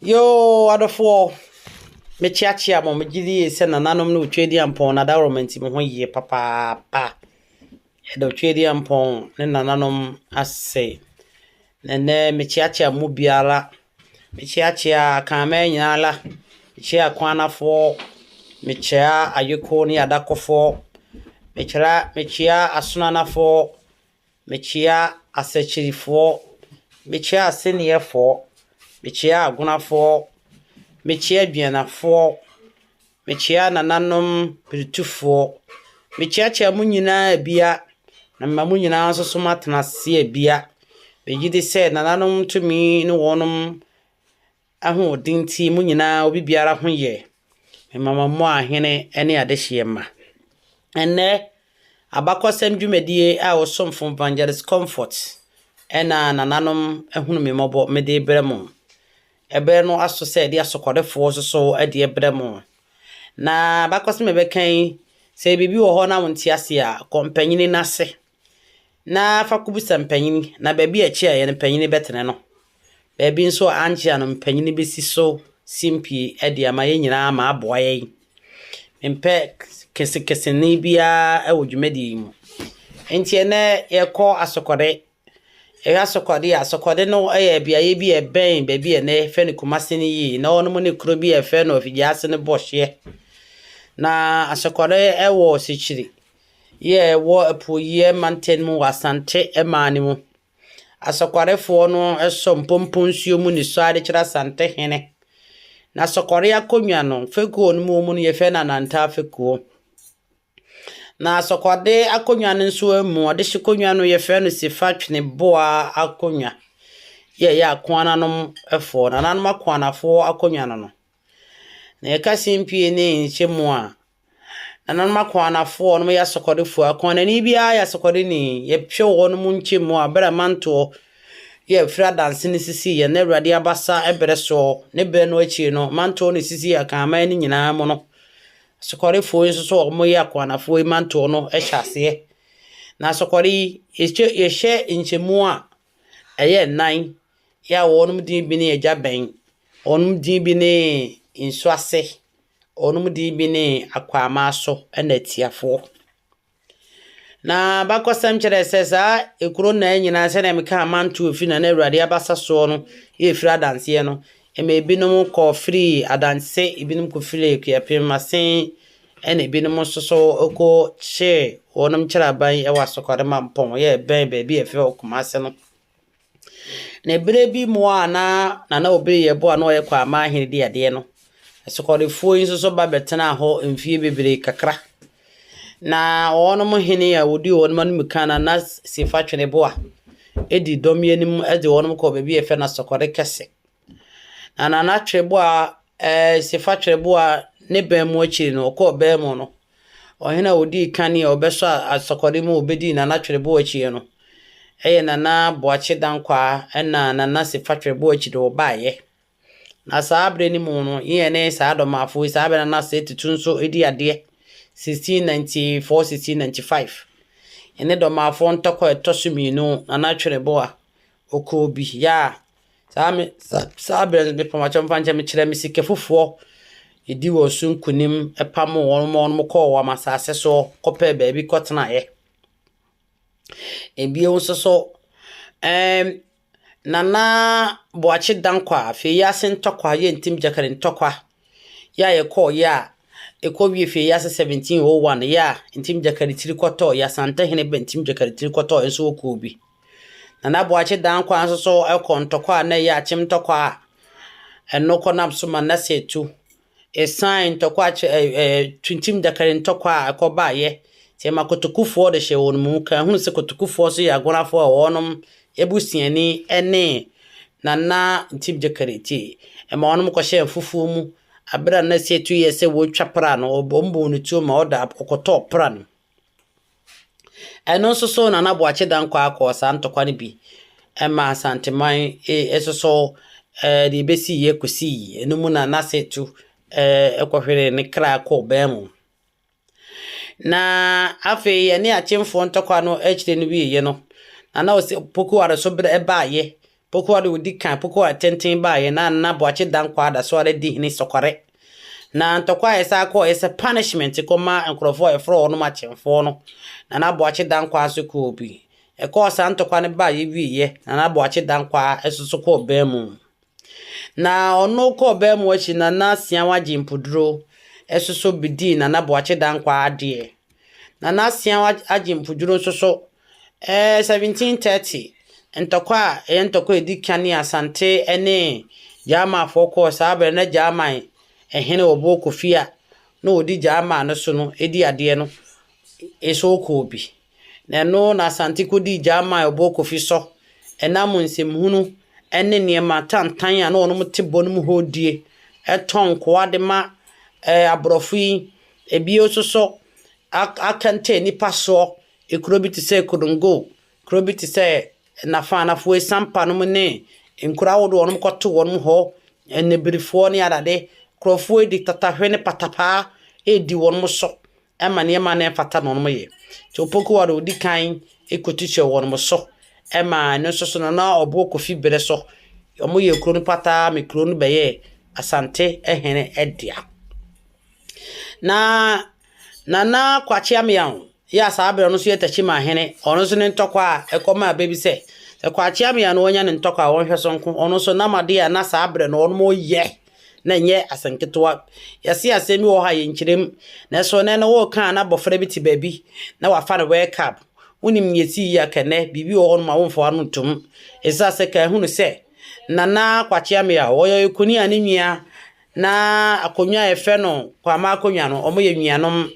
Yoo adɔfoɔ, mekyeakyea mo, megye di yie sɛ nananom ne Otwedeampɔn na adaworoma nti mo ho yie papaapa. Yɛda Otwedeampɔn ne nananom ase. Na nnɛ mekyeakyea mo biara, mekyeakyea Akanman nyinaa la, mekyea Akwanafoɔ, mekyea Ayeko ne Adakofoɔ, mekyerɛ mekyea Asonanafoɔ, Mekyea Asakyirifoɔ, mekyea Aseneɛfoɔ, mekyea Agonafoɔ, mekyea Aduanafoɔ, mekyea nananom Piritufoɔ. Mekyeakyea mo nyinaa bia, na mema mo nyinaa nso so moatena ase bia. Megye di sɛ nananom tumi ne wɔnom ahoɔden nti mo nyinaa obi biara ho yɛ. Mema mo mmɔ ahene ne adehyeɛ mma. Ɛnnɛ, abakɔsɛm dwumadie a Ɔsomfo Evangelist Comfort ɛna nananom ahunu me mmɔbɔ mede rebrɛ mo. Ɛberɛ no aso sɛ yɛde asokɔrefoɔ nso so de rebrɛ mo. Na abakɔsɛm a yɛbɛka yi, sɛ biribi wɔ hɔ na wonte ase a, kɔ mpanyini no ase na fa kɔbisa mpanyini, na baabi a ɛkyeaeɛ no mpanyini bɛtene no. Baabi nso a ankyea no mpanyini bɛsi so simpie de ama yɛn nyinaa ma aboa yɛn. Mempɛ kesekesene biara wɔ dwumadie yi mu. Nti ɛnnɛ yɛrekɔ Asokɔde. Yɛhwɛ Asokɔde a, Asokɔde no yɛ beaeɛ bi a ɛbɛn baabi a ɛnnɛ yɛfrɛ no Kumase no yie. Na hɔnom ne kuro bi a yɛfrɛ no Afigyaase no bɔ hyeɛ. Na Asokɔde wɔ Sekyiri yi a ɛwɔ Apueeɛ mantam mu wɔ Asante man no mu. Asɔkɔrefoɔ no sɔ mpompo nsuo mu nisɔ de kyerɛ Asantehene. Na asɔkɔre akonnwa no, fekuo no mu wɔ mu no yɛfrɛ no Anantaa fekuo. Na asɔkɔde akonnwa no nso mu, ɔdehye akonnwa no yɛfrɛ no Sefa Tweneboa akonnwa. Yɛ ɛyɛ akoananom foɔ, nananom akoanafoɔ akonnwa no no. Na yɛka simpie ne nhyɛmu a, Nananom akɔanafoɔ a wɔyɛ asɔkɔrefoɔ. Akɔanani biara yɛ asɔkɔreni. Yɛhwɛ wɔn nkyɛmu a, berɛ a mantoɔ yɛ firi adanse no sisiiɛ na Awurade abasa berɛ soɔ, ne berɛ no akyiri no, mantoɔ no sisii Akanman no nyinaa mu no, asɔkɔrefoɔ yi nso so a wɔyɛ akɔanafoɔ yi mantoɔ no hyɛ aseɛ. Na asɔkɔre yi, yɛhyɛ nkyɛmu a ɛyɛ nnan, yɛ a wɔn din bi ne Agya Bɛn, wɔn din bi ne Nsuase, Wɔn din bi ne Akwamaaso na Atiafoɔ. Na abakɔsɛm kyerɛ sɛ saa ekuro nnan nyinaa sɛdeɛ mekaa amanto efi na na Awurade abasa soɔ no yɛ efiri adanseɛ no, ɛma ebinom kɔ firi adanse, ebinom kɔ firi Akuapem Asen, ɛna ebinom nso so kɔ kyee wɔn nkyeraban wɔ Asokore Mampɔn yɛ ɛbɛn baabi a yɛfrɛ hɔ Kumase no. Na berɛ bi mu a na Nana Obiri Yeboah a na ɔyɛ Kwaamaa hene di adeɛ no, Asukɔrefoɔ yi nso so ba bɛtenaa hɔ mfeɛ bebree kakra. Na wɔn hene a ɔdi wɔn anim kan, Nana Sefa Tweneboa, di dɔm yi anim de wɔn kɔɔ baabi a yɛfrɛ no Asɔkɔre Kɛse. Na Nana Tweneboa, ɛɛ Sefa Tweneboa ne bɛn mu akyiri no, ɔkɔɔ bɛn mu no, Ɔhene a ɔdii kan a ɔbɛsɔɔ asɔkɔre mu a ɔbɛdii Nana Twereboɔ akyi no yɛ Nana Boakye Dankwaa ɛna Nana Sefa Twereboɔ akyi de ɔbaeɛ. Na saa berɛ no mu no, yɛn ne saa Dɔmafoɔ yi, saa berɛ no na Sɛ Tutu nso di adeɛ, 1694, 1695. Yɛne Dɔmafoɔ ntɔkwa a ɛtɔ so mmienu, Nana Twereboɔ ɔkɔɔ bi yɛ a Saa me sa saa berɛ no, mepa mo kyɛw momfa nkyɛ me, kyerɛ me sika fufuɔ. Yɛdi wɔn so nkunim pamoo wɔn ma wɔn kɔɔ wɔn asase soɔ kɔpɛɛ baabi kɔtenaeɛ. Ebio nso so, ɛɛm Nana Boakye Dankwah, afei Wiase ntɔkwa, yɛntim Gyakari ntɔkwa. Yɛ a yɛkɔɔ yɛ a, ɛkɔwie fie ase 1701 yɛ a Ntim Gyakari tiri kɔtɔɔ yɛ Asantehene ba Ntim Gyakari tiri kɔtɔɔ nso wɔ kuo bi. Nana Boakye Dankwah nso so kɔ ntɔkwa a na ɛyɛ akyem ntɔkwa a ɛno kɔnam so ma Nase tu. Ɛsan ntɔkwa akyɛ ɛ ɛ Tuntum Gyakari ntɔkwa a ɛkɔbaeɛ nti ɛma Kotokufoɔ de hyɛɛ wɔn mu. Ka hunu sɛ Kotokufoɔ nso yɛ Agonafoɔ a wɔnom abusuani ne Nana Ntim Gyakari nti ɛma wɔnom kɔhyɛɛ mfufuo mu. Aberɛ a Nase tu yɛɛ sɛ wɔretwa pra no, wɔbɔɔ no tuo ma ɔda ɔkɔtɔɔ pra no mu. Ɛno nso so Nana Boakye Dankwah kɔɔ saa ntɔkwa no bi ma Asanteman nso so deɛ ɛbɛsiiɛ kɔsii. Ɛno mu na Nase tu kɔhweree ne kra kɔɔ baa mu. Na afei yɛne Akyemfoɔ ntɔkwa no akyire no wieeɛ no, Nana Poku Areso berɛ baeɛ. Pokuaa de ɔdi kan, Pokuaa tenten baeɛ na Nana Boakye Dankwah da so ara di hene Sɔkɔre. Na ntɔkwa a yɛsan kɔeɛ sɛ punishment kɔma nkurɔfoɔ a yɛfrɛ wɔn akyemfoɔ no, Nana Boakye Dankwah nso kɔɔ bi. Ɛkɔɔ saa ntɔkwa no baeɛ wieeɛ, Nana Boakye Dankwah nso so kɔɔ baa mu. Na ɔno kɔɔ baa mu akyi, Nana Siaw Agye Mpoduro nso so bɛdii Nana Boakye Dankwah adeɛ. Nana Siaw Agye Mpoduro nso so, ɛɛ 1730, ntɔkwa a ɛyɛ ntɔkwa a ɛdi kan ne Asante ne Gyamafoɔ kɔɔ saa berɛ na Gyaman hene Obuo Kofi a na ɔdi Gyaman no so no di adeɛ no nso kɔɔ bi. Na ɛno na Asante kɔdii Gyaman Obuo Kofi so ɛnam nsɛmhunu ne nneɛma tantan a na wɔn te bɔ no mu hɔ die, tɔn nkoa de ma ɛɛ aborɔfo yi. Ebio nso so akɛntɛn nnipa soɔ. Kuro bi te sɛ Konongo, kuro bi te sɛ Nafa, Anafoe, Sampa nom ne nkuro ahodoɔ a wɔn kɔto wɔn hɔ, Nnebirifoɔ ne adade. Nkurɔfoɔ yi de tatahwe ne patapaa redi wɔn so ma nneɛma a ɛmfata na wɔyɛ. Nti Opoku a ɔdi kan kɔtu hyɛɛ wɔn so ma ɛno nso so no na Ɔboɔ Kofi berɛ so, wɔyɛɛ kuro no pataa ma kuro no bɛyɛɛ Asante hene dea. Na Nana Kwakye Ameyaw yɛ a saa berɛ no nso yɛ Techiman hene, ɔno nso ne ntɔkwa a ɛkɔmaa bɛ bi sɛ, sɛ Kwakye Ameyaw no wanya ne ntɔkwa a wɔnhwɛ so nko, ɔno nso nam adeɛ a na saa berɛ no wɔyɛ na ɛnyɛ asɛm ketewa. Yɛse asɛm bi wɔ hɔ a yɛnkyerɛ mu, nanso ɛnɛ no woreka a na abɔfra bi te baabi na wafa no World Cup. Wonim nea ɛsii yie a kɛnnɛ biribi wɔ hɔnom a womfa w'ano ntom. Ɛsiane sɛ ka ahunu sɛ Nana Kwakye Ameyaw, ɔyɛ ɔkuni a ne nua Na akonnwa a yɛfrɛ no Kwama akonnwa no, wɔyɛ nuanom.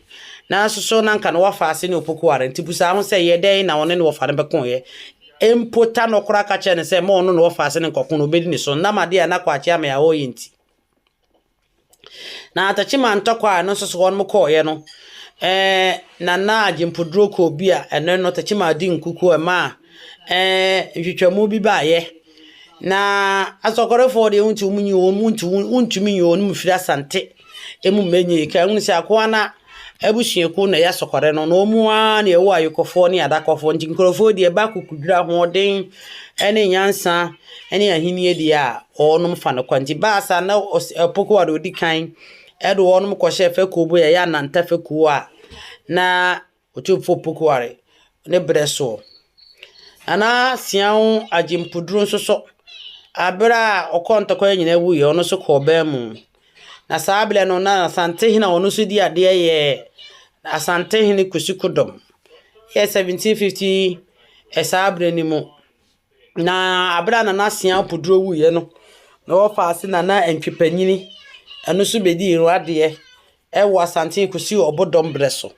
Nanso so na anka ne wɔfa ase ne Opoku ware? Nti busaa ho sɛ, ɛyɛɛ dɛn na ɔne ne wɔfa no bɛkoeɛ? Mpo Tanɔ koraa ka kyerɛɛ no sɛ mma ɔno ne wɔfa ase no nkɔko no, ɔbɛdi ne so. Nam adeɛ a na Kwakye Ameyaw reyɛ nti. Na Techiman ntɔkwa a ɛno nso so wɔnom kɔeɛ no, ɛɛ Nana Agyempoduro kɔɔ bi a ɛno no Techiman di nkukuo ɛmaa ɛɛ nhwehwɛmu bi baeɛ. Na asɔkɔrɔfoɔ deɛ wontumi nyi wɔn wontumi nyi wɔn mfiri Asante mu mmɛnyɛ ka ehunu sɛ akoa na abusuakuo na ɛyɛ asɔkɔrɛ no na wɔn ara na ɛwɔ ayekɔfoɔ ne adakɔfoɔ nti nkurɔfoɔ deɛ ɛba akukuduro ahoɔden ne nyansa ne ahennie deɛ a wɔnom fa no kwa nti baasa na ɔpoko a deɛ ɔdi kan ɛde wɔnom kɔhyɛ fɛkuo bi a ɛyɛ ananta fɛkuo a na Otumfoɔ Pokuare ne berɛ soɔ. Nana Siaw Agyempuduro nso so, berɛ a ɔkɔɔ ntɔkwa yi nyinaa wuiɛ, ɔno nso kɔɔ baa mu. Na saa berɛ no, na Asantehene a ɔno nso di adeɛ yɛ Asantehene Kwesi Kodɔm. Yɛ 1750 saa berɛ no mu. Na berɛ a Nana Siaw Puduro wuiɛ no, na wɔfaa ase Nana Antwi Panyini, ɛno nso bɛdii adeɛ. wɔ Asante kɔsii Ɔbodɔm berɛ so.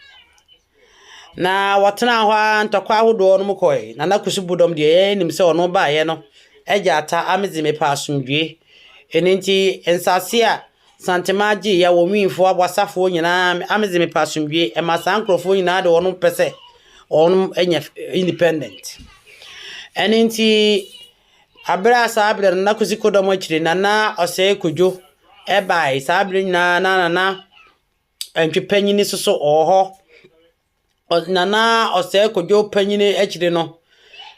Na wɔtenaa hɔ ara ntɔkwa ahodoɔ no mu kɔe. Nana Kusi Bodɔm deɛ yɛn nim sɛ ɔno baeɛ no agya ata amedze mepɛ asomdwoe. Ɛno nti nsase a Santemaa gyeeɛ wɔ Nwinfoɔ Aboasafoɔ nyinaa amedze mepɛ asomdwoe. Ɛma saa nkurɔfoɔ nyinaa de wɔn pɛ sɛ wɔn anya independent. Ɛno nti Bere a saa bere no na Kwesi Kodɔm akyiri Nana Osei Kwadwo bae. Saa bere nyinaa na Nana Antwi Panyin nso so wɔ hɔ. Nana Osei Kwadwo Panyin akyiri no,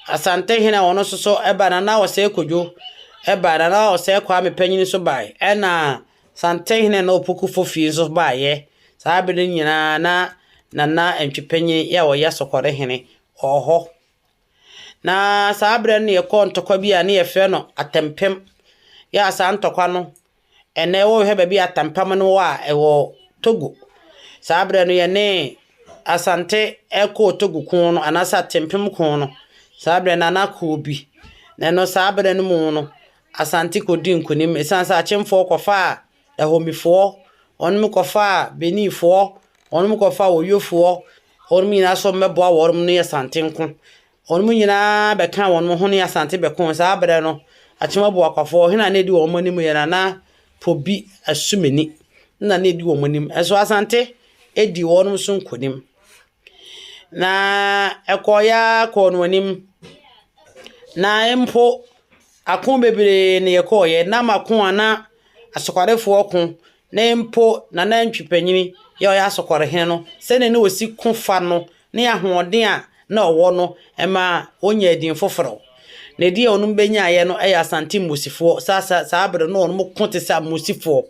Asantehene a ɔno nso so bae, Nana Osei Kwadwo bae, Nana Osei Kwame Panyin nso bae, ɛnna Asantehene Nana Opoku Fofie nso baeɛ. Saa bere no nyinaa na Nana Antwi Panyin a ɔyɛ Sɔkɔrehene wɔ hɔ. Na saa berɛ no na yɛkɔɔ ntɔkwa bi a na yɛfrɛ no atɛmpem. Yɛ a saa ntɔkwa no, ɛnnɛ wohwɛ baabi a atɛmpem no wɔ a, ɛwɔ Togo. Saa berɛ no yɛne Asante kɔɔ Togo ko no anaasɛ atɛmpem ko no. Saa berɛ no na kuo bi. Na ɛno saa berɛ no mu no, Asante kɔdii nkonim ɛsiane sɛ akyemfoɔ kɔfaa Dahomifoɔ, wɔnom kɔfaa Beninfoɔ, wɔnom kɔfaa Oyofoɔ, wɔnom nyinaa sɛ wɔmmɛboa wɔnom ne Asante nko. Wɔnom nyinaa bɛkaa wɔnom ho ne Asante bɛkoo. Saa berɛ no, Akyem Abuakwafoɔ, hena na ɛdi wɔn anim yɛ Nana Pobi Asumani na na ɛdi wɔn anim. Ɛso Asante dii wɔnom so nkonim. Na ɛkɔeɛ ara kɔɔ no anim. Na mpo ako bebree na yɛkɔeɛ. Nam ako a na asokwarefoɔ ko, na mpo Nana Antwi panin yɛ ɔyɛ asokwarehene no, sɛdeɛ na ɔsi ko fa no ne ahoɔden a na ɔwɔ no, ɛma ɔnyaa din foforɔ. Na edin a wɔnom bɛnyaeɛ no yɛ Asante Mosifoɔ. Saa saa saa berɛ no na wɔnom ko te sɛ Mosifoɔ.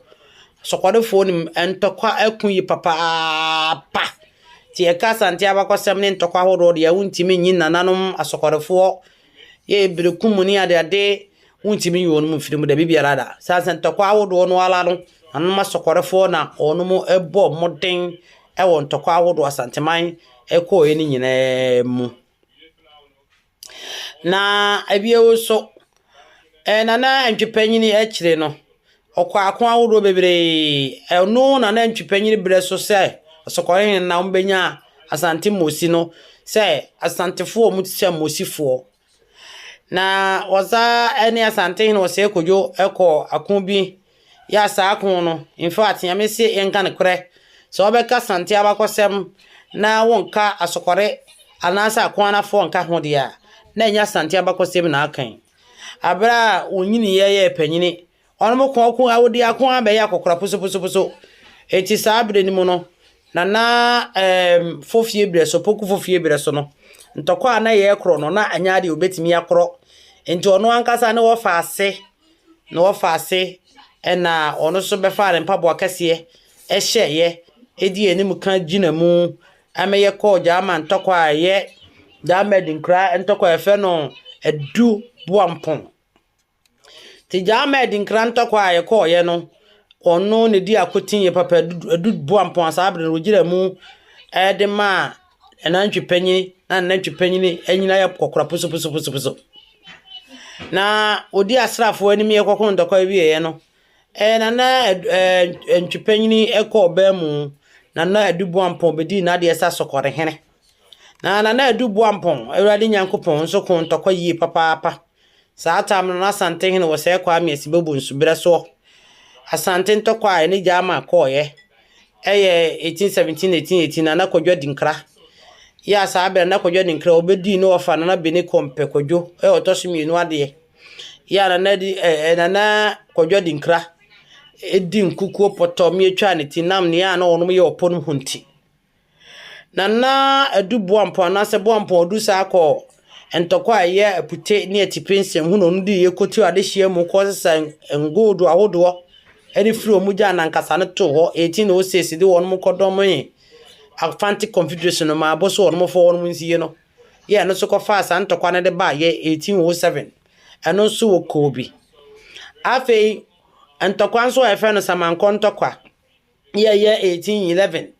Asɔkɔrefoɔ nim ntɔkwa ako yi papaapa. Nti yɛka Asante abakɔsɛm ne ntɔkwa ahodoɔ deɛ wontumi nyi nananom asɔkɔrefoɔ yɛ berekum ne adeade wontumi nyi wɔn mfiri mu da biara da. Saa sɛ ntɔkwa ahodoɔ no ara no nananom asɔkɔrefoɔ na wɔnom bɔ mmɔden wɔ ntɔkwa ahodoɔ Asanteman kɔɔeɛ no nyinaa mu. Na ebio nso, Nana Antwi Panyin akyire no, ɔkɔɔ ako ahodoɔ bebree. Ɛno Nana Antwi Panyin berɛ so sɛ Ɔsɔkɔrehene na wɔbɛnya Asante Mmosi no sɛ Asantefoɔ a wɔte sɛ Mmosifoɔ. Na wɔsan ne Asantehene Osei Kojo kɔɔ ako bi yɛ a saa ako no, in fact, Nyame se yɛnka nokorɛ, sɛ wobɛka Asante abakɔsɛm na wonka Asɔkɔre anaasɛ Akoanafoɔ nka ho deɛ a, na ɛnyɛ Asante abakɔsɛm na aka yi. Aberɛ a wɔnyiniiɛ yɛɛ panyini, wɔnom ko ako awodi ako ara bɛyɛ akɔkora posoposoposo. Enti saa berɛ no mu no, Nana ɛɛm Fofie berɛ so, Poku Fofie berɛ so no, ntɔkwa a na yɛrekorɔ no, na ɛnyɛ adeɛ a wɔbɛtumi akorɔ. Enti ɔno ankasa ne wɔfa ase na wɔfaa ase na ɔno nso bɛfaa ne mpaboa kɛseɛ hyɛeɛ dii anim ka gyina mu ma yɛkɔɔ German ntɔkwa a ɛyɛ German nkura ntɔkwa a yɛfrɛ no Adu Boampong. Nti German nkura ntɔkwa a yɛkɔeɛ no, ɔno na ɛdii akoten yie papa. Adu Boampong a saa berɛ no ɔgyina mu de maa nantwi panin na nantwi panin anyini ayɛ kɔkora posoposoposo. Na ɔdii asraafoɔ anim yɛkɔkoo ntɔkwa wieeɛ no, ɛɛ Nana ɛɛ Ntwipanyin kɔɔ ɔbaa mu. Nana Adu Boampɔn bɛdii n'adeɛ sɛ Asɔkɔrehene. Na Nana Adu Boampɔn, Awurade Nyankopɔn nso koo ntɔkwa yie papaapa. Saa tam no, na Asantehene Osei Kwame Asibobu nso berɛ soɔ. Asante ntɔkwa a ɛne Gyama kɔeɛ ɛyɛ 1817, 1818 Nana Kwadwo Adinkra. Yɛ a saa berɛ Nana Kwadwo Adinkra ɔbɛdii ne wɔfa Nana Bene Kɔmpɛ Kwadwo ɛyɛ ɔtɔ so mmienu adeɛ. Yɛ a Nana Adi ɛɛ Nana Kwadwo Adinkra ɛdi nkukuo pɔtɔ mmietwaa ne ti nam nea a na wɔnom yɛ ɔpɔ no ho nti. Nana Adu Boampong anaasɛ Boampong Adu saa kɔɔ ntɔkwa a ɛyɛ Apute ne Atipi nsɛm ho na ɔno de yɛ kɔtu adehyeɛ mu kɔsesa ngoldu ahodoɔ de firi wɔn gyaa nankasa no too hɔ 1806 de wɔn kɔdɔmee Afanti Confederation no maa bo so wɔn fa wɔn nsie no yɛ ɛno nso kɔfaa saa ntɔkwa no de baeɛ 1807 ɛno nso wɔ kɔɔ bi. Afei ntɔkwa nso a yɛfrɛ no Samankɔ ntɔkwa yɛ ɛyɛ 1811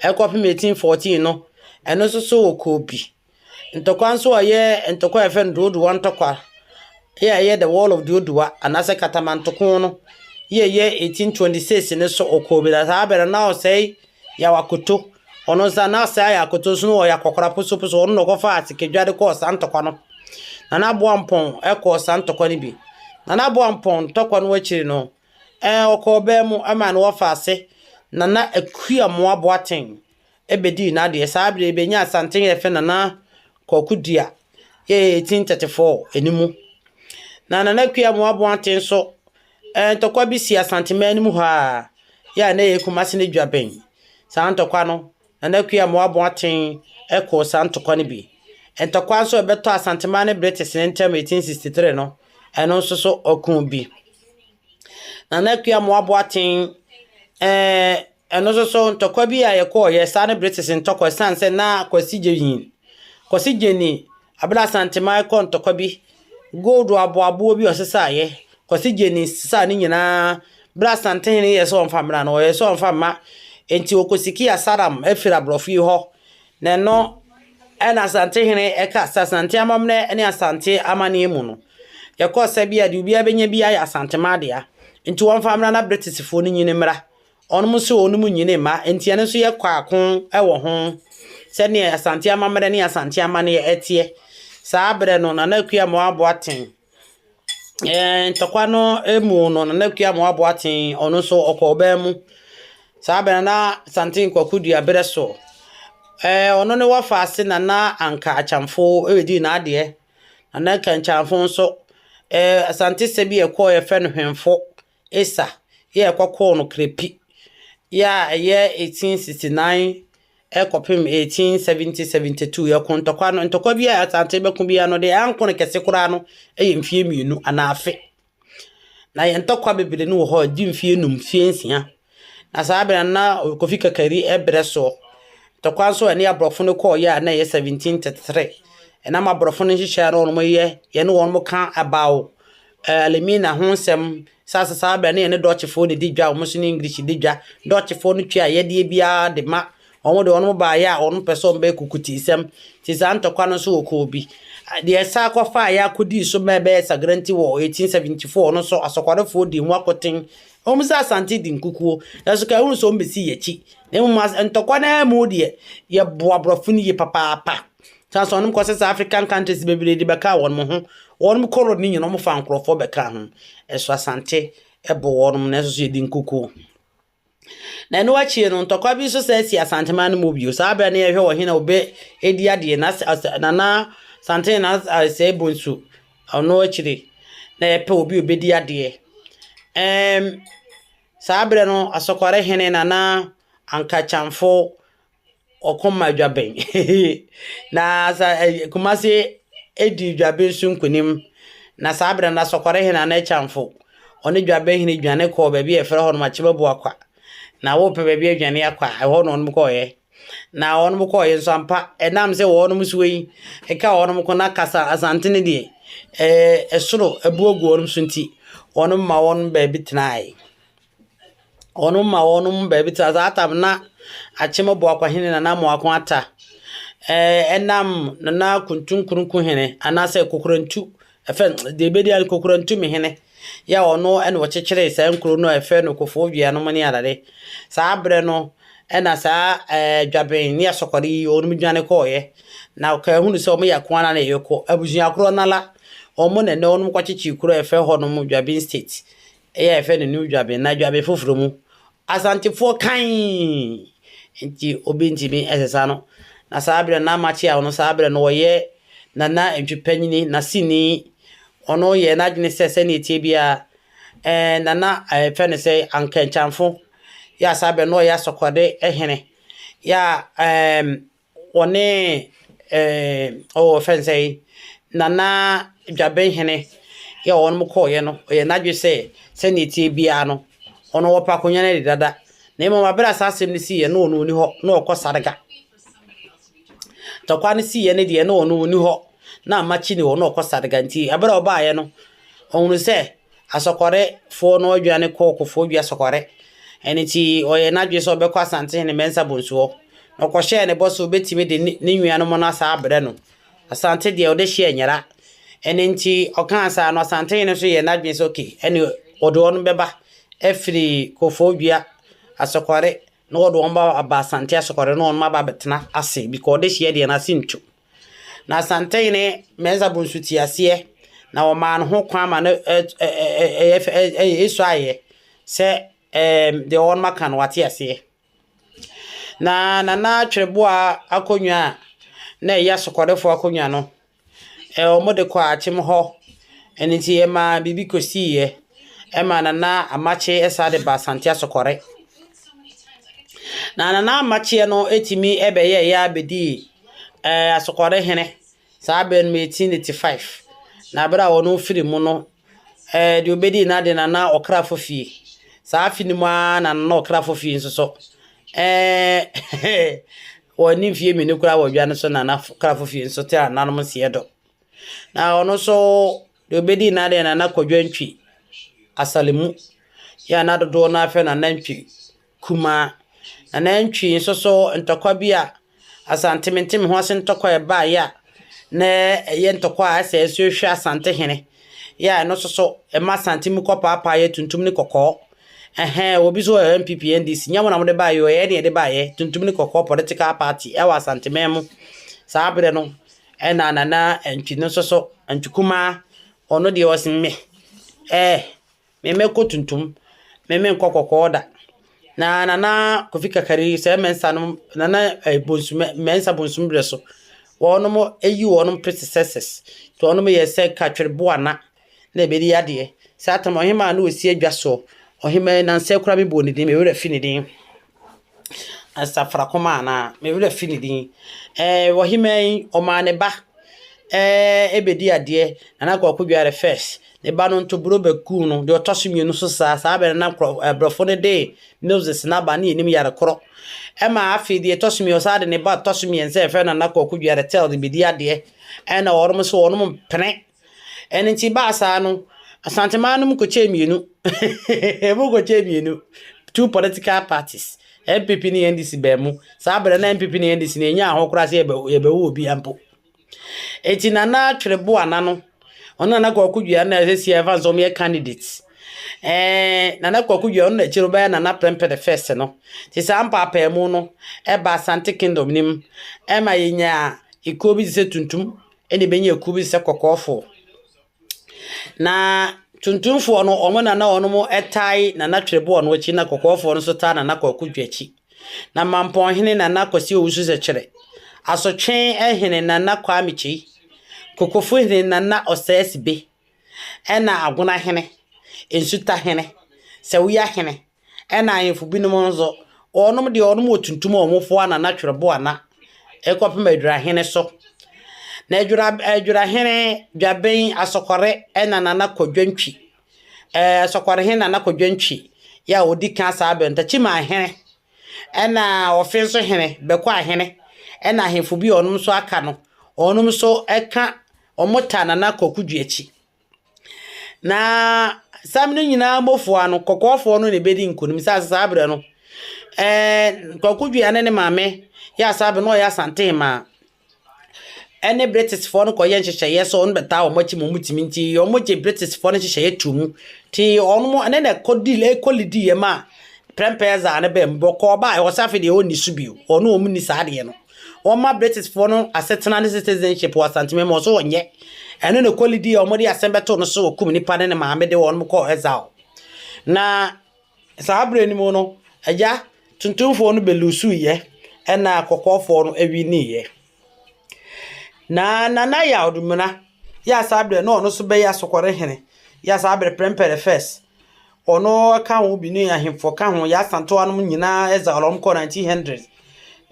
ɛkɔpem 1814 no, ɛno nso so wɔ kɔɔ bi. Ntɔkwa nso a ɛyɛ ntɔkwa a yɛfrɛ no Dodowa ntɔkwa yɛ a ɛyɛ the wall of Dodowa anaasɛ Katamantoko no yɛ ɛyɛ 1826 no so ɔkɔɔ bi. Na saa berɛ no na ɔsɛe Yaw Akoto. Ɔno nso na ɔsɛe Yaw Akoto nso no ɔyɛ akɔkora posoposo. Ɔno na ɔkɔfaa Sikadwa de kɔɔ saa ntɔkwa no. Nana Aboampɔn kɔɔ saa ntɔkwa no bi. Nana Aboampɔn ntɔkwa no akyiri no, Ɛɛ, ɔkɔɔ ɔbaa mu ma no wɔfa ase Nana Akua Moa Boateng bɛdii n'adeɛ. Saa berɛ yi bɛnyaa Asante yɛfɛ Nana Kwaku Dua yɛ 1834 no mu. Na Nana Akua Moa Boateng nso, ɛɛ, ntɔkwa bi sii Asanteman no mu hɔ a, yɛ a na ɛyɛ Kumasi ne Dwabɛn. Saa ntɔkwa no, Nana Akua Moa Boateng kɔɔ saa ntɔkwa no bi. Ntɔkwa nso a ɛbɛtɔ Asanteman ne British no ntam 1863 no, ɛno nso so ɔkoo bi. Nana Akua Amoah Boateng, ɛɛ ɛno nso so ntɔkwa bi a yɛkɔeɛ saa ne British ntɔkwa ɛsiane sɛ na Kwasi Gyenyi, Kwasi Gyenyi abere Asanteman kɔ ntɔkwa bi, gold aboaboɔ bi a ɔsesaeɛ, Kwasi Gyenyi sesaa ne nyinaa berɛ Asantehene yɛɛ sɛ ɔmfa mmra no, ɔyɛɛ sɛ ɔmfa mma, enti ɔkɔsikii asaram afiri aborɔfo yi hɔ. Na ɛno na Asantehene ɛka sɛ Asante amammerɛ ne Asante amanneɛ mu no, yɛkɔɔ sɛ bi a deɛ obiara bɛnya bi ayɛ Asantema dea. Nti wɔmfa mmra na Britishfoɔ no nyini mmra. Wɔnom nso wɔnom nyini mma. Nti ɛno nso yɛkɔ ako wɔ ho sɛdeɛ Asante amammerɛ ne Asante amanneɛ ɛteɛ. Saa berɛ no, Nana Akua Amoah Boateng Ɛɛ ntɔkwa no mu no, Nana Akua Amoah Boateng, ɔno nso ɔkɔɔ ɔbaa mu. Saa berɛ no na Asante Kwaku Dua berɛ so. Ɛɛ ɔno ne wɔfa ase Nana Anka Akyamfo bɛdii n'adeɛ. Nana Anka Akyamfo nso, ɛɛ Asante sɛ bi a ɛkɔɔ yɛfrɛ no Hwemfo Esa yɛ ɛkɔkɔɔ no Krepi yɛ a ɛyɛ 1869. Ɛkɔpem 1870 72 yɛko ntɔkwa no. Ntɔkwa bi a Asante bɛko biara no, deɛ anko no kɛse koraa no yɛ mfeɛ mmienu anaa afe. Na yɛn ntɔkwa bebree no wɔ hɔ a ɛdi mfeɛ num, mfeɛ nsia. Na saa berɛ no na Kofi Kakari brɛ soɔ. Ntɔkwa nso a ɛne aborɔfo no kɔeɛ a na ɛyɛ 1733. Ɛnam aborɔfo no nhyehyɛeɛ a na wɔyɛ, yɛne wɔn ka about Elmina ho nsɛm. Sɛ ase saa berɛ no yɛne Dutchfoɔ na ɛdi dwa, wɔn nso ne English di dwa. Dutchfoɔ no tua ayɛdeɛ biara de ma wɔn de wɔn baeɛ a wɔn pɛ sɛ wɔn bɛyɛ kukutisɛm. Nti saa ntɔkwa no nso wɔ kɔɔ bi. Deɛ ɛsan kɔfaa yɛ akɔdii so ma ɛbɛyɛ Sagrenti wɔ 1874 no nso asɔkwarefoɔ dii ho akoten. Wɔn sɛ Asante di nkukuo, nanso ka ehunu sɛ wɔn bɛsi yɛn akyi. Na mmom ntɔkwa no ara mu deɛ, yɛboa aborɔfo no yie papaapa. San sɛ wɔn kɔ sɛ African countries bebree de bɛka wɔn ho. Wɔn kɔrɔ ne nyinaa wɔn fa nkurɔfoɔ bɛka ho. Ɛso Asante ɛbɔ wɔn nanso so yɛdi nkukuo. Na ɛno akyi no, ntɔkwa bi nso sɛ asi Asanteman no mu bio. Saa berɛ no yɛhwɛ ɔhene a ɔbɛ edi adeɛ na Nana Asante na Osei Bonsu ɔno akyire na yɛpɛ obi a ɔbɛdi adeɛ. Saa berɛ no Asɔkware hene Nana Ankakyamfo ɔko ma Dwaben. Na sa Kumase edi Dwaben so nkonim. Na saa berɛ no Asɔkware hene Nana Kyamfo ɔne Dwaben hene dwane kɔɔ baabi a yɛfrɛ hɔ nom Akyemabuakwa. Na wɔpɛ baabi adwane akɔ a ɛhɔ na wɔnom kɔɔeɛ. Na wɔnom kɔɔeɛ nso ampa ɛnam sɛ wɔnom so yi ɛka wɔnom ko na kasa Asante no deɛ ɛsoro abu agu wɔnom so nti wɔnom ma wɔn baabi tenaeɛ. Wɔnom ma wɔnom baabi tena. Saa tam na Akyemabuakwa hene Nana Amoako Ata ɛnam Nana Kuntunkununku hene anaasɛ Kokorantu ɛfɛ deɛ ɛbɛdi ano Kokorantu hene yɛ a ɔno ɛna ɔkyekyeree saa nkuro no a ɛfɛ no Koforidua nom ne adade. Saa berɛ no ɛna saa Dwaben ne Asɔkɔre yi wɔnom dwane kɔɔeɛ. Na ɔka ehunu sɛ wɔn yɛ ako ara na yɛkɔ. Abusua korɔ nala wɔn na ɛnɛ wɔnom kɔkyekyere kuro a ɛfɛ hɔ nom Dwaben State. Ɛyɛ a yɛfrɛ no New Dwaben na Dwaben foforɔ mu. Asantefoɔ kan nti obi ntumi ɛsesa no. Na saa berɛ no na Amakye a ɔno saa berɛ no ɔyɛ Nana Ntwipanyini n'aseni ɔno yɛ n'adwene sɛ sɛnea ɛtie biara Nana ɛfɛ no sɛ Ankankyamfo yɛ a saa berɛ no ɔyɛ Asɔkɔre hene yɛ a wɔne ɔwɔ fɛn sɛ Nana Dwaben hene yɛ a wɔn kɔɔeɛ no ɔyɛ n'adwene sɛ sɛnea ɛtie biara no ɔno wɔpɛ akonnwa no adi dada. Na mmom abere a saa asɛm no siiɛ no ɔno ɔni hɔ na ɔkɔ Sarga. Ntɔkwa no siiɛ no deɛ na ɔno ɔni hɔ na Amakye ni hɔ na ɔkɔ Sarga nti abere a ɔbaeɛ no ɔhunu sɛ Asɔkɔrefoɔ no adwane kɔ Koforidua Asɔkɔre. Ɛno nti ɔyɛ n'adwene sɛ ɔbɛkɔ Asantehene Mensah Bonsu hɔ. Na ɔkɔhyɛɛ ne bɔ sɛ ɔbɛtumi de ne nuanom no asa abrɛ no. Asante deɛ ɔde hyɛɛ nyera. Ɛno nti ɔkaa saa no Asantehene nso yɛɛ n'adwene sɛ okay ɛne ɔde wɔn bɛba afiri Koforidua Asɔkɔre na wɔde wɔn aba Asante Asɔkɔre na wɔn aba abɛtena ase because ɔde hyeɛ deɛ n'ase ntu. Na Asantehene Mensah Bonsu te aseɛ na wɔmaa no ho kwan ma no ɛyɛ ɛsɔ ayɛ sɛ deɛ wɔn aka no wate aseɛ. Na Nana Atwereboa akonnwa a na ɛyɛ Asɔkɔrefoɔ akonnwa no, wɔde kɔɔ Akyem hɔ. Ɛno nti ɛmaa biribi kɔsiiɛ ɛma Nana Amakye san de baa Asante Asɔkɔre. Na Nana Amakye no tumi bɛyɛeɛ ara bɛdii Asɔkɔre hene saa berɛ no 1885. Na berɛ a ɔno firi mu no, deɛ ɔbɛdii n'ade Nana Ɔkrafo Fie. Saa afe no mu ara na Nana Ɔkrafo Fie nso so wɔne mfeɛ mmienu koraa wɔ dwa no so Nana Ɔkrafo Fie nso te nananom nseɛ do. Na ɔno nso deɛ ɔbɛdii n'ade Nana Kwadwo Antwi Asalemu yɛ a na dodoɔ no ara frɛ no Nana Antwi Kumaa. Nana Antwi nso so ntɔkwa bi a Asante mente me ho ase ntɔkwa a ɛbaeɛ a na ɛyɛ ntɔkwa a ɛsɛ nso hwɛ Asantehene yɛ a ɛno nso so ɛma Asante mu kɔpaapaeɛ tuntum ne kɔkɔɔ. Ɛhɛn obi nso wɔ NPP NDC nyɛ mo na mode baeɛ o ɛyɛ ne yɛde baeɛ tuntum ne kɔkɔɔ political party ɛwɔ Asanteman mu. Saa berɛ no ɛna Nana Antwi no nso so Antwi Kumaa ɔno deɛ ɔse me me mɛkɔ tuntum me menkɔ kɔkɔɔ da. Na Nana Kofi Kakari sɛ Mensah no Nana Bonsu Mensah Bonsu berɛ so wɔnom ayi wɔnom predecessors nti wɔnom yɛ sɛ Katwereboana na ɛbɛdi adeɛ. Saa tam ɔhemaa na ɔsi adwa soɔ ɔhemaa yi nansɛ koraa mebɔɔ ne din me werɛ fi ne din. Asafrakoma anaa? Me werɛ afi ne din. Ɛɛ, ɔhemaa yi, ɔmaa ne ba ɛɛ bɛdi adeɛ. Nana Kwaku Dware first. Ne ba no ntoburo bɛkuu no. Deɛ ɔtɔ so mmienu nso saa. Saa berɛ no na nkorɔ aborɔfo no de measles no aba ne yɛnim yare korɔ. Ɛma afei deɛ ɛtɔ so mmienu, ɔsan de ne ba tɔ so mmiɛnsa a yɛfrɛ no Nana Kwaku Dware third bɛdi adeɛ. Ɛna wɔnom nso wɔnom mpene. Ɛno nti baa saa no, Asanteman no mu kɔkyɛɛ mmienu. Emu kɔkyɛɛ mmienu. Two political parties. NPP ne NDC baa mu. Saa berɛ na NPP ne NDC no ɛnyaa ho koraa sɛ yɛbɛwo obi mpo. Enti Nana Twereboana no, ɔno Nana Kwaku Dua na ɛsɛ si ɛfa nso ɔmo yɛ candidates. Nana Kwaku Dua ɔno n'akyiri ɔbɛyɛ Nana Prempeh the first no. Nti saa mpaapaamu no ɛba Asante Kingdom nim ɛma yɛnya ekuo bi te sɛ tuntum ɛna ebɛnya ekuo bi te sɛ kɔkɔɔfoɔ. Na tuntumfoɔ no ɔmo na na ɔnom ɛtae Nana Twereboa no akyi na kɔkɔɔfoɔ no nso taa Nana Kwaku Dua akyi. Na Mampɔnhene Nana Kwasi Owusu Sɛkyerɛ, Asotwe hene Nana Kwame Kyei, Kokofohene Nana Ɔsɛe Sibe, ɛna Agonahene, Nsutahene, Sɛwuyahene, ɛna ahemfo binom nso, wɔnom deɛ wɔnom wɔ tuntum a wɔfoa Nana Twereboana ɛkɔpem Adwirahene so. Na Adwirahene Dwaben Asɔkɔre ɛna Nana Kwadwantwi. Asɔkɔrehene Nana Kwadwantwi yɛ a ɔdi kan saa berɛ no, Takyimahene ɛna ɔfe nso hene, Bɛkɔ ahene, ɛna ahemfo bi a ɔnom nso aka no, ɔnom nso ɛka ɔmo ta Nana Kwaku Dua akyi. Na sam no nyinaa mmɔfoa no, kɔkɔɔfoɔ no na ebedi nkonim sɛ saa berɛ no, Kwaku Dua ne ne maame yɛ a saa berɛ no ɔyɛ Asantehemaa ɛne Britishfoɔ no kɔyɛ nhyehyɛeɛ sɛ ɔno bɛtaa wɔn akyi ma wɔn tumi nti wɔn gye Britishfoɔ no nhyehyɛeɛ to mu. Nti ɔno ɛne na ɛkɔdi ɛkɔlidi yɛ ma Prempeh dza ne bɛn mu bɔkɔɔ baa ɛwɔ sɛ afei deɛ ɔnni so bio. Ɔno wɔn nni saa adeɛ no. Wɔma Britishfoɔ no asetena ne citizenship wɔ Asanteman mu ɔso wɔnyɛ. Ɛno na ɛkɔlidi a wɔde asɛm bɛto no so wɔkum nipa ne ne maame de wɔn kɔɔ exile. Na saa berɛ no mu no, agya tuntumfoɔ no bɛlusuiɛ ɛna kɔkɔɔfoɔ no awiniiɛ. Na Nana Yaw Dumena yɛ a saa berɛ na ɔno nso bɛyɛ Asɔkɔrehene yɛ a saa berɛ Prempeh the first ɔno ka ho bi ne ahemfo ka ho yɛ Asantewa nom nyinaa exile ɔmo kɔɔ 1900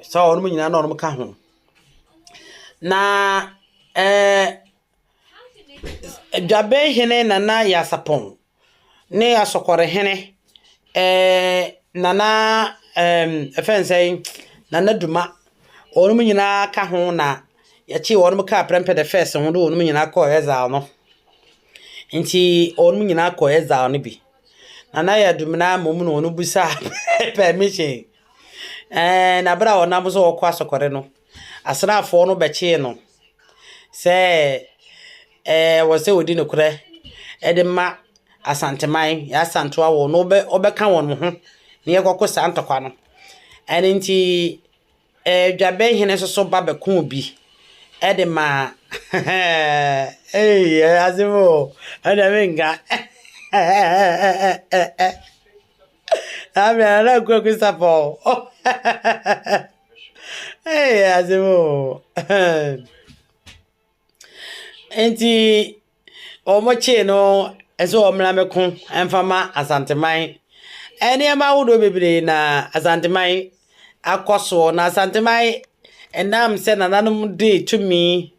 sɛ ɔnom nyinaa na ɔnom ka ho. Na Dwabenhene Nana Yasapɔn ne Asɔkɔrehene Nana ɛfɛn sɛn Nana Duma wɔnom nyinaa ka ho na yɛkyee wɔnom kaa Prempeh the first ho de wɔnom nyinaa kɔɔ exile no. Nti wɔnom nyinaa kɔɔ exile no bi. Nana Yaw Dumena mmom na ɔno bisaa permission. Na berɛ a ɔnam so ɔrekɔ Asɔkɔre no, asraafoɔ no bɛkyee no sɛ ɛwɔ sɛ ɔdi nokorɛ de ma Asanteman, yɛ Asantewa wɔ no ɔbɛka wɔn ho na yɛkɔko saa ntɔkwa no. Ɛno nti Dwabenhene nso so ba bɛkoo bi ɛde ma ei asɛm o, ɛdeɛ menka. Saa berɛ no na Kwaku Sapɔn. Ei asɛm o. Nti wɔkyee no sɛ ɔmmra mmɛko mfa ma Asanteman. Nneɛma ahodoɔ bebree na Asanteman akɔ soɔ. Na Asanteman ɛnam sɛ nananom de tumi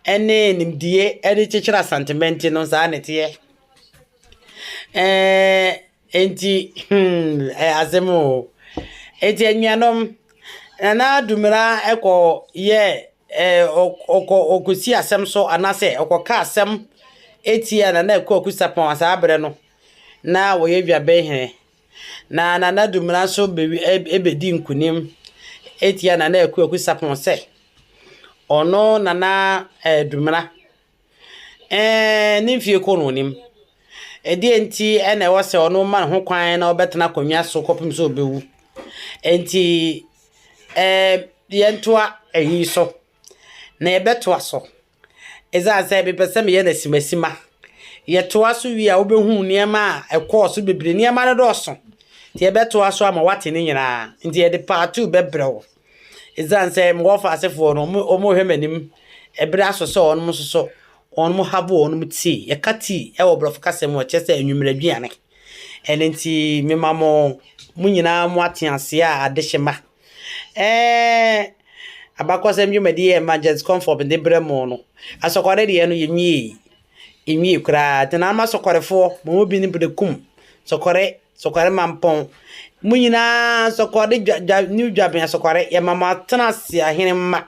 ne nimdeɛ de kyekyere Asanteman nti no, saa na ɛteɛ. Nti ɛyɛ asɛm o. Nti anuanom, Nana Dumera kɔ yɛ ɔkɔ ɔkɔsi asɛm so anaasɛ ɔkɔka asɛm etia Nana Akuaku Sarpong saa berɛ no na wɔyɛ Dwabenhene. Na Nana Dumera nso bɛdi nkonim etia Nana Akuaku Sarpong sɛ ɔno Nana Dumera ne mfie kɔ n'anim. Ɛdeɛ nti na ɛwɔ sɛ ɔno ma ne ho kwan na ɔbɛtena akonnwa so kɔpem sɛ ɔbɛwu. Nti yɛntoa ɛyi so na yɛbɛtoa so. Ɛsiane sɛ mepɛ sɛ meyɛ no asimasima. Yɛtoa so wie a wobɛhu nneɛma a ɛkɔɔ so bebree. Nneɛma no dɔɔso. Nti yɛbɛtoa so ama woate ne nyinaa. Nti yɛde part two bɛbrɛ wo. Ɛsiane sɛ mewɔ faasefoɔ no, ɔmo hwɛ m'anim. Ɛberɛ aso sɛ ɔnom nso so wɔn have wɔn tea. Yɛka tea ɛwɔ borɔfo kasa mu a ɛkyerɛ sɛ anwummerɛ aduane. Ɛno nti mema mo nyinaa mo ate aseɛ a adehyema. Ɛɛ abakɔsɛm dwumadie yɛ Evangelist Comfort de brɛ mo no. Asɔkɔre deɛ no yɛnwie. Yɛnwie koraa. Nti na ama sɔkɔrefoɔ, mo mu bi ne Berekum, Sɔkɔre, Sɔkɔre Mampɔn. Mo nyinaa Sɔkɔre dwa, dwa, New Dwabea Sɔkɔre, yɛma mo atena ase ahene mma.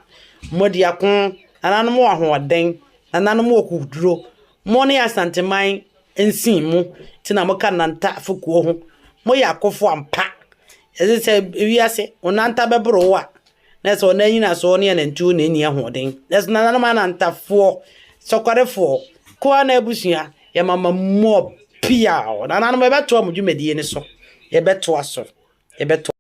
Mo adi ako, nananom wɔ ahoɔden, nananom wɔ kuduro. Mo ne Asanteman nsin mu, nti na moka Nanta afokuo ho. Moyɛ akofo ampa. Ɛsɛ sɛ wiase, wo nanta bɛboro wo a, na ɛsɛ ɔno anyinasoɔ ne anantuo na ɛnni ahoɔden. Nanso nananom anantafoɔ, sɔkɔrefoɔ, koa na abusua, yɛma ma mmɔ piaw. Nananom yɛbɛtoa mo dwumadie no so. Yɛbɛtoa so. Yɛbɛtoa.